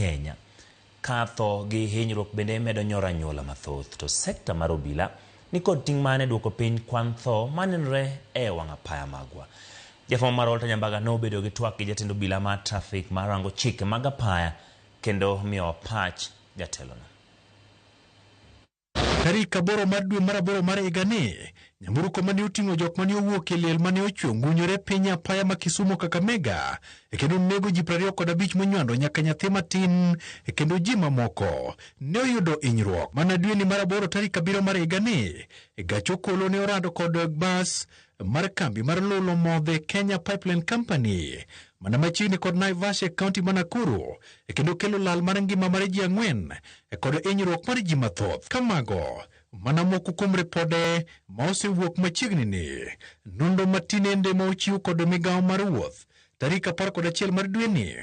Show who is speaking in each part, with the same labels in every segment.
Speaker 1: Kenya. Ka tho gi hinyruok bende medo nyoro anyuola mathoth, to sekta mar obila nikod ting' mane duoko piny kwan tho manenore e wang' apaya magwa. Jafwambo mar Walter Nyambaga nobedo gi twak gi jatend obila mar trafik mar rango chike mag apaya kendo miyowa pach jatelono.
Speaker 2: Tarik 8 mar dwe mar 8 mar higani, nyamburko mane oting'o jok mane owuok e liel mane ochwe ongunyore piny apaya ma Kisumu Kakamega e kendo nego ji 25 monywando nyaka nyathi matin e kendo ji mamoko ne oyudo hinyruok. Mana dweni mar 8 tarik 7 mar higani, gach okolo ne orado kod bas mar kambi mar lulo modhe Kenya Pipeline Company mana machiegni kod Naivasha e kaunti ma Nakuru e kendo kelo lal mar ngima mar ji 4 e kod hinyruok mar ji mathoth. Kamago mana moko kuom ripode ma osewuok machiegni ni nonro matinende ma ochiw kod migawo mar wuoth tarik 11 mar dweni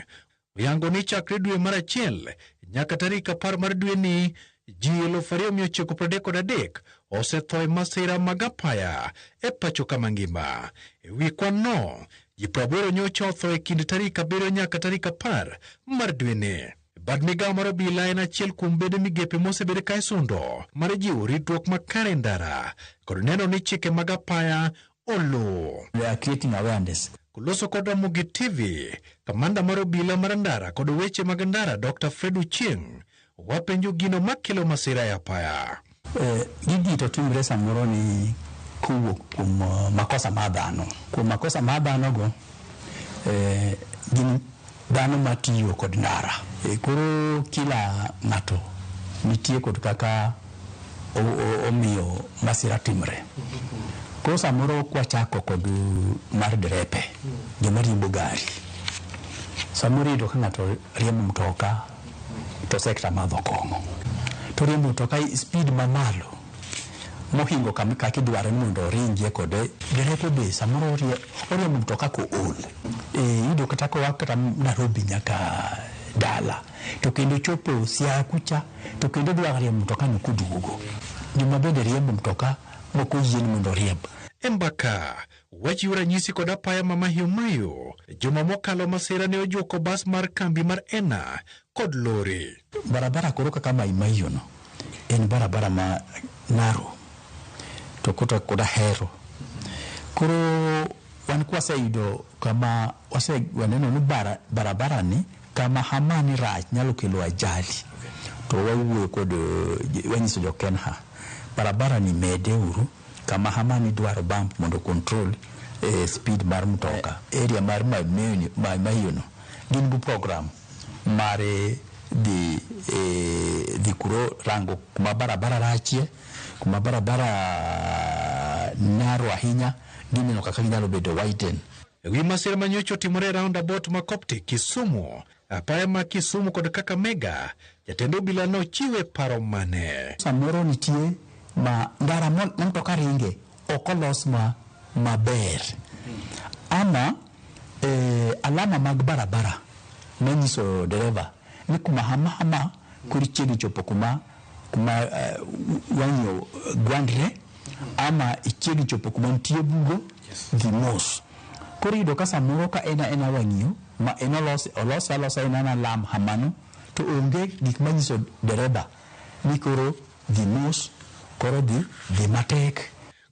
Speaker 2: oyango ni chakre dwe mar 1 nyaka tarik 10 mar dweni ji 2933 osetho e masira mag apaya e pacho kama ngima. E wi kwan no, ji 80 nyocha otho e kind tarik 7 nyaka tarik 10 mar dweni. Bad migawo mar obila en achiel kuom bede migepe mosebed ka isundo mar jiwo ritruok makare e ndara kod neno ni chike mag apaya oluw.
Speaker 3: We are creating awareness.
Speaker 2: Koloso kod Ramogi TV, kamanda mar obila mar ndara kod weche mag ndara Dr. Fred Ochieng wapenjo gino makelo masira e apaya.
Speaker 3: Gigi to timre samoro ni kowuok kuom makosa mar dhano. Kuom makosa mar dhano go, gin dhano matiyo kod ndara. Koro kila ng'ato nitie kod kaka omiyo masira timre. Koro samoro kwachako kod mar derepe, joma riembo gari. Samoro iyudo ka ng'ato riembo mtoka to sekta madho kong'o. To riembo mtoka e speed mamalo mohingo kaka idwaro ni mondo oringie kode. Derepe be samoro oriembo mtoka kool. Iyudo kata koa kata Nairobi nyaka dala. To kendo chopo Siaya kucha, to kendo dwa riembo mtoka no koduogo. Joma bende riembo mtoka mok oyie ni mondo oriemb.
Speaker 2: E mbaka, wachiwo ranyisi kod apaya ma Mahiu Mahiu. Juma mokalo masira ne ojuko bas mar kambi mar Ena kod lori.
Speaker 3: Barabara koro kaka Mai Mahiu no en barabara ma narrow to kota kod ahero. Koro wan kwaseyudo kama wase waneno ni barabara ni kama hamani rach nyalo kelo ajali. To wawuoyo kod wanyiso jo Kenha barabara ni mede uru kama hamani dwaro bump mondo control speed mar mtoka. Area mar Mai Mahiu no gin gi program mar dhi kuro rango kuma barabara rachie, kuma barabara narrow ahinya, gineno kaka ginyalo bedo widen.
Speaker 2: E wi masira manyocha otimore e roundabout ma Coptic, Kisumu, apaya ma Kisumu kod Kakamega, jatend obila nochiwe paro mane?
Speaker 3: Samoro nitie ma ndara ma mtoka ringe ok olos maber. Ama alama mag barabara manyiso dereva ni kuma hama hama koro ichiegni chopo kuma wang'yo gwandre, ama ichiegni chopo kuma nitie bugo, dhi mos. Koro iyudo ka samoro ka en aena wang'yo ma en olose alosa en ana lam hamano, to onge gik manyiso dereba ni koro dhi mos, koro dhi matek.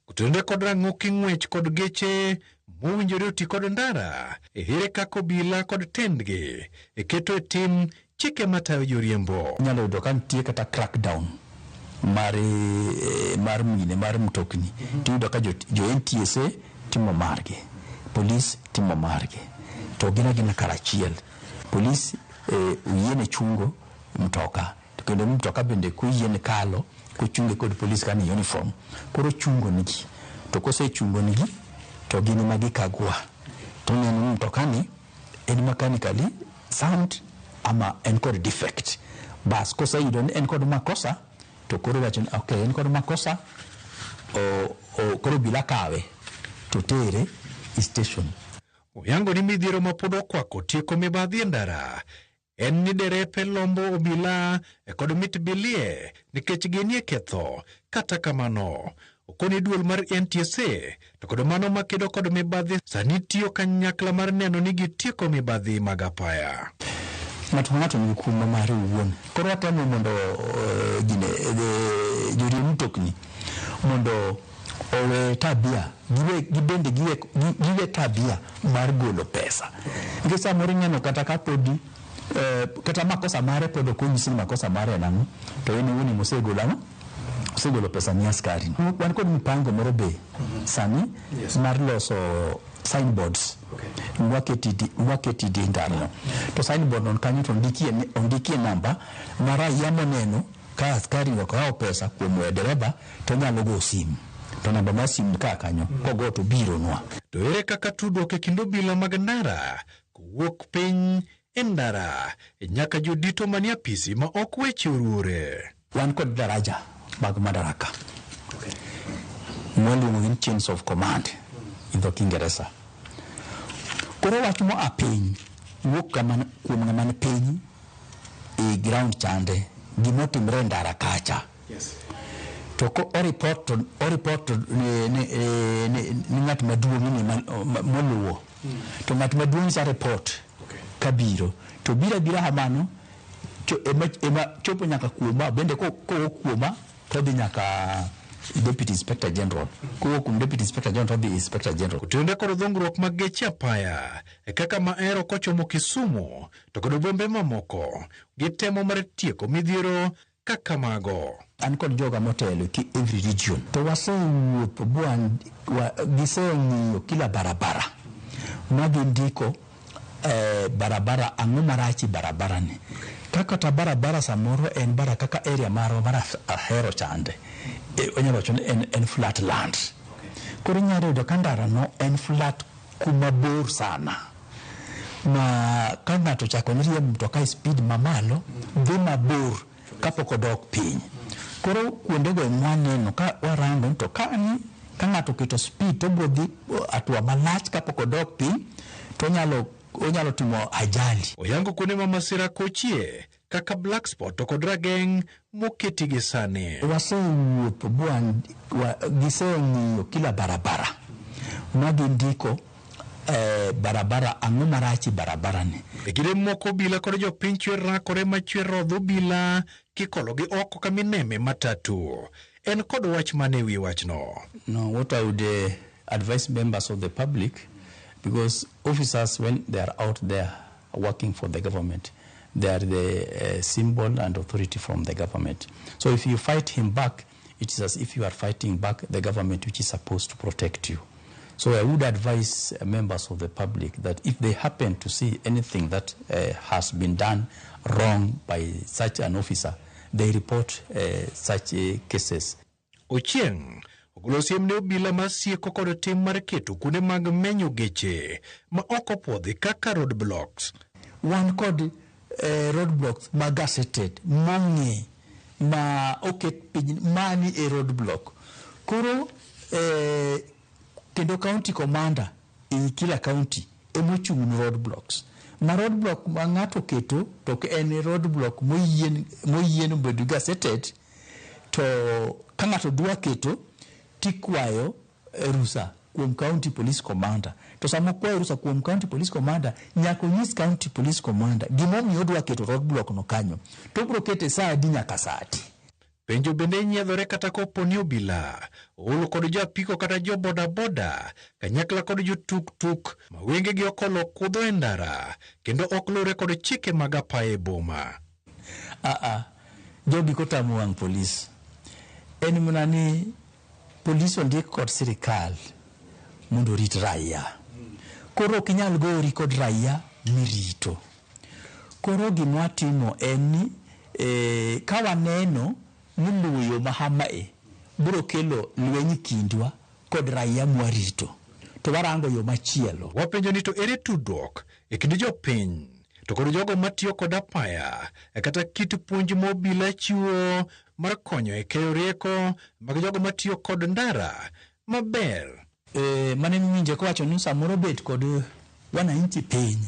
Speaker 2: Kotenore kod rang'oki ng'wech kod geche mowinjore oti kod ndara, ere kaka obila kod tendgi e keto e tim chike matayo joriembo.
Speaker 3: Inyalo yudo ka nitie kata crackdown mar mine mar mtokni. Tiyudo ka jo NTSA timo margi, polis timo margi, to gin agina karachiel. Polis oyiene chungo mtoka, to kendo mtoka bende koyiene kalo, kochunge kod polis ka ni uniform, koro chungo nigi. To kosechungo nigi, to gin ema gikagua. To neno ni mtoka ni en mechanically sound ama en kod defect. Bas koseyudo ni en kod makosa, to koro wacho ni okay, en kod makosa, koro bila kawe to tere e station.
Speaker 2: Oyango ni midhiero ma pod okwako tieko mibadhi e ndara en ni derepe lombo obila kod mit bilie nikech ginie ketho. Kata kamano, okoni duol mar NTSA to kod mano makedo kod mibadhi sani tiyo kanyakla mar neno ni gitieko mibadhi mag apaya.
Speaker 3: Ng'ato ka ng'ato nigi kum ma mare owuon. Koro watemo mondo gine joriemb mtokni mondo owe tabia giwe gibende giwe giwe tabia mar golo pesa. Nikech samoro ineno kata ka podi kata makosa mare pod ok onyisi ni makosa mare en ang'o, to en owuon ema osegolo ang'o? Osegolo pesa ni askari. Wan kod mipango moro be sani mar loso signboards mwaketi di ndarano. To signboard no kanyo to ondikie namba ma raia moneno ka askari okawo pesa kuom dereba to onyalo go simu. To namba mar simu ka kanyo kogo to bironwa.
Speaker 2: To ere kaka tudruok e kind obila mag ndara kowuok piny e ndara nyaka jodito manie apisi ma ok weche oruore?
Speaker 3: Wan kod daraja mag madaraka mwaluongo ni chains of command in dho Kiingereza. Koro wach moa piny wuok kuom ng'ama ni piny e ground chande gimotimre e ndara kacha. To ko oripot to oripot to ni ng'at maduong' ni moluwo. To ng'at maduong' cha report kabiro to biro abira kamano ema chopo nyaka kuoma bende kowuok kuoma to odhi nyaka Deputy Inspector General. Kowuok kuom Deputy Inspector General to odhi Inspector General.
Speaker 2: Otenore kod dhungruok mag geche apaya kaka Mahero kochomo Kisumu to kod bombe mamoko gitemo mar tieko midhiero kaka mago.
Speaker 3: An kod joga motelo ki every region to wasewuotho giseng'iyo kila barabara ma gindiko barabara ang'o marach e barabara ni. Ka kata barabara samoro en bara kaka area marwa mar Ahero chande, onyalo wacho ni en flat land. Koro inyalo yudo ka ndara no en flat kuma bor sana. Ma ka ng'ato ochako ni riembo mtoka e speed mamalo, dhi mabor kapok odok piny. Koro kuondego mwaneno ka warango to ka ni ka ng'ato oketo speed to obiro dhi hatua malach kapok odok piny to onyalo timo ajali.
Speaker 2: Oyango kuonde ma masira kochie kaka Black Spot to kod rageng' moketi gi sani.
Speaker 3: Wasewuotho giseng'iyo kila barabara ma gindiko barabara ang'o marach e barabara ni.
Speaker 2: E kinde moko obila kod jopiny chwer rakore machwer rodho obila kikologi oko kamineme matatu. En kod wach mane wi wachno?
Speaker 3: No, what I would advise members of the public, because officers when they are out there working for the government, they are the symbol and authority from the government. So if you fight him back, it is as if you are fighting back the government which is supposed to protect you. So I would advise members of the public that if they happen to see anything that has been done wrong by such an officer, they report such cases.
Speaker 2: Ochieng' ogolo siem ne obila mar sieko kod tim mar keto kuonde mag menyo geche ma ok opuodhi kaka roadblocks.
Speaker 3: Wan kod roadblocks ma gazetted mong'e ma oket piny mani e roadblock. Koro kendo county commander e kila county emochung' ne roadblocks. Ma roadblock ma ng'ato keto to ok en roadblock moyien obedo gazetted, to ka ng'ato dwa keto tikwayo rusa kuom county police commander. To sama okwayo rusa kuom county police commander, nyaka onyis county police commander gimomiyo odwa keto roadblock no kanyo. To obiro kete saa adi nyaka saa adi.
Speaker 2: Penjo bende nyiedhore kata kopo ni obila ool kod jo apiko kata jo bodaboda kanyakla kod jo tuk-tuk ma wengegi okolo kudho e ndara kendo ok luwre kod chike mag apaya e boma.
Speaker 3: Jogi kotamo wang' polis. En mana ni polis ondik kod sirikal mondo orit raia. Koro ok inyal gori kod raia mirito. Koro gima watimo en ni ka waneno ni luwo yo ma kamae biro kelo lweny kindwa kod raia mwarito, to warango yo machielo.
Speaker 2: Wapenjo ni to ere tudruok e kind jopiny to kod jogo matiyo kod apaya kata kit puonj ma obila chiwo mar konyo e keyo rieko mag jogo matiyo kod ndara maber.
Speaker 3: Mane miwinje kowacho ni samoro bet kod wananchi piny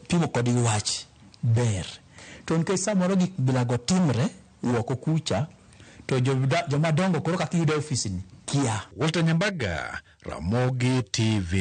Speaker 3: pimo kodgi wach ber. To nikech samoro gik bilago timre oko kucha, to joma dongo koro kaka iyudo e ofisni kia.
Speaker 2: Walter Nyambaga, Ramogi TV.